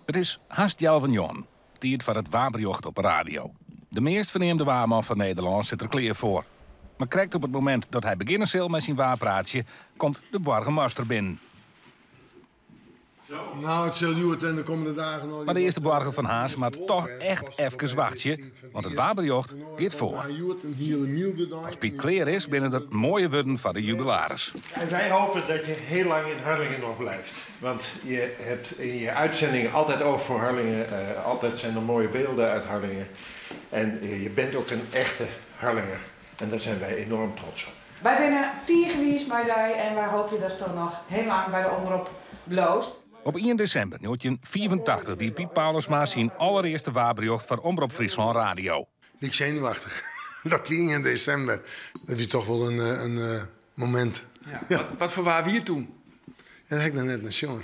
It is hast healwei njoggenen. Tiid foar it waarberjocht op 'e radio. De meast ferneamde waarman fan Nederlân sit der klear foar. Mar krekt op it momint dat hy begjinne sil mei syn waarpraatsje, komt de boargemaster binnen. Nou, it sil hjoed en de kommende dagen al. Mar de earste boarger fan Harns moat toch echt efkes wachtsje, want it waarberjocht giet foar. As Piet klear is, binne der moaie wurden foar de jubilaris. En wij hopen dat je heel lang in Harlingen nog blijft. Want je hebt in je uitzendingen altijd oog voor Harlingen. Altijd zijn er mooie beelden uit Harlingen. En je bent ook een echte Harlinger. En daar zijn wij enorm trots op. Wy binne tige wiis mei dy en wy hoopje datsto noch hiel lang by de Omrop bliuwst. Op ien desimber 1985 die Piet Paulusma syn allerearste waarberjocht foar Omrop Fryslân Radio. Wie ik senuwachtich. Dat wie ien desimber. Dat wie toch wol in momint. Ja. Wat foar waar wie it toen? Dat ha ik noch net nei sjoen.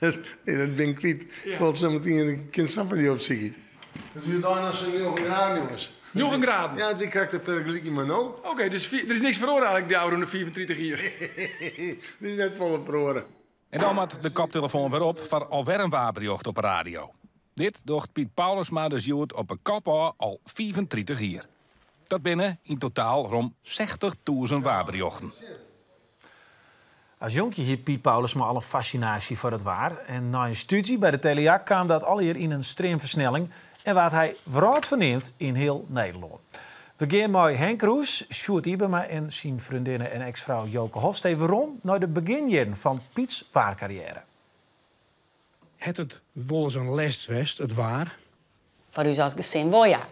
Nee, dat bin ik kwyt. Ik wol sa metien, ik kin sa foar dy opsykje. It wie dei noch sa'n njoggen graden, jonges. Njoggen graden? Ja, it wie krekt de fergeliking mei no. Oké, dus der is niks feroare eigentlik de ôfrûne 35 jier? Der is net folle feroare. En dan moat de koptelefoan wer op foar alwer in waarberjocht op 'e radio. Dit docht Piet Paulusma dus hjoed op 'e kop ôf al 35 jier. Dat binne yn totaal rom 60.000 waarberjochten. As jonkje hie Piet Paulusma al in fassinaasje foar it waar. En nei in stúdzje by de Teleac kaam dat allegear yn in streamfersnelling en waard hy wrâldferneamd yn hiel Nederlân. We gean mei Henk Kroes, Sjoerd Ybema en syn freondinne en eks-frou Joke Hofstee werom nei de begjinjierren fan Piets waarkarriêre. Hat it wolris in lêst west, it waar? Foar ús as gesin wol, ja.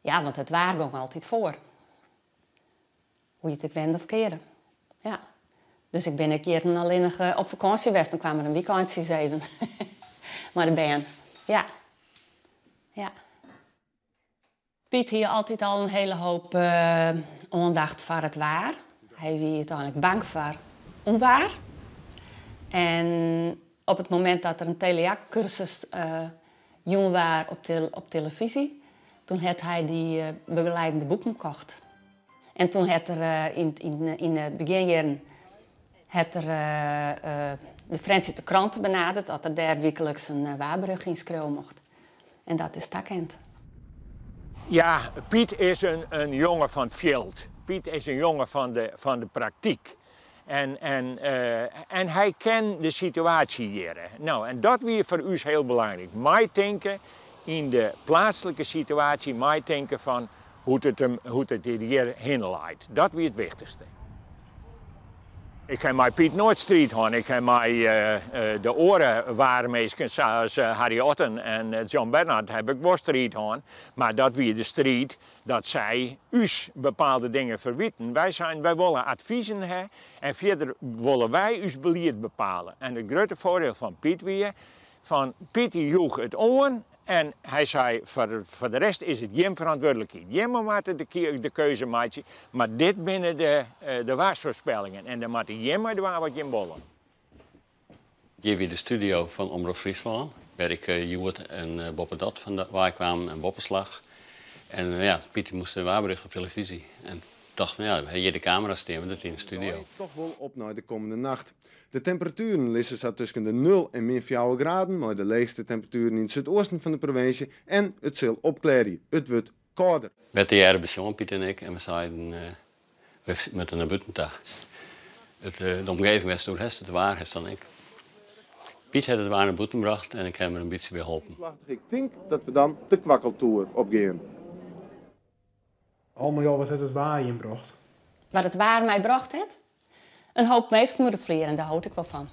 Ja, want it waar gong altyd foar. Hoe je it ek wende of kearde. Ja. Dus ik bin ek jierren allinnich op fakânsje west. Dan kaam der in wykeintsje ris even mei de bern. Ja. Ja. Piet hie altyd al in hele hoop oandacht foar it waar. Hy wie úteinlik bang foar ûnwaar. En op it momint dat der in Teleac-kursus jûn waard op telefyzje, toen hat hy dy begeleidende boeken kocht. En toen hat er yn de begjinjierren hat er de Frjentsjerter Krante benaderd dat er dêr wykliks in waarberjocht yn skriuwe mocht. En dat is takend. Ja, Piet is in jonge fan it fjild. Piet is in jonge fan de praktyk. En hy ken de situaasje hjir. No, en dat wie foar ús hiel belangryk. Meitinke yn de pleatslike situaasje, meitinke fan hoe't it hjir hinne leit. Dat wie it wichtichste. Ik ha mei Piet noait striid hân. Ik ha mei de oare waarminsken, sa as Harry Otten en John Bernhard, ha ik wol striid hân. Mar dat wie de striid dat sy ús bepaalde dingen ferwieten. Wy seinen, wy wolle advizen ha en fierder wolle wy ús belied bepale. En it grutte foardiel fan Piet wie, fan Piet dy joech it oan en hy sei, foar de rest is it jim ferantwurdlikheid. Jimme moatte de keuze meitsje, mar dit binne de waarsfoarspellingen en dêr moatte jim mei dwaan wat jim wolle. Hjir wie de studio fan Omrop Fryslân, wêr ik Hjoed en Boppedat fan wei kwamen en Boppeslach. En ja, Piet moast in waarberjocht op telefyzje en tocht fan ja, we ha hjir de kamera stean, we dogge it yn de studio. Toch wol op nei de kommende nacht. De temperatueren lizze sa tusken de nul en min fjouwer graden, mei de leechste temperatueren yn it súdeasten fan de provinsje en it sil opklearje. It wurdt kâlder. We tegearre besjoen, Piet en ik, en we seiden, we moatte nei bûten ta. De omgeving wêr'tst oer hast, it waar hast dan ek. Piet hat it waar nei bûten brocht en ik ha him der in bytsje by holpen. Ik tink dat we dan de kwakkeltoer opgean. Al mei al, wat hat it waar jin brocht? Wat it waar my brocht hat? In hoop minsken oer de flier en dêr hold ik wol fan.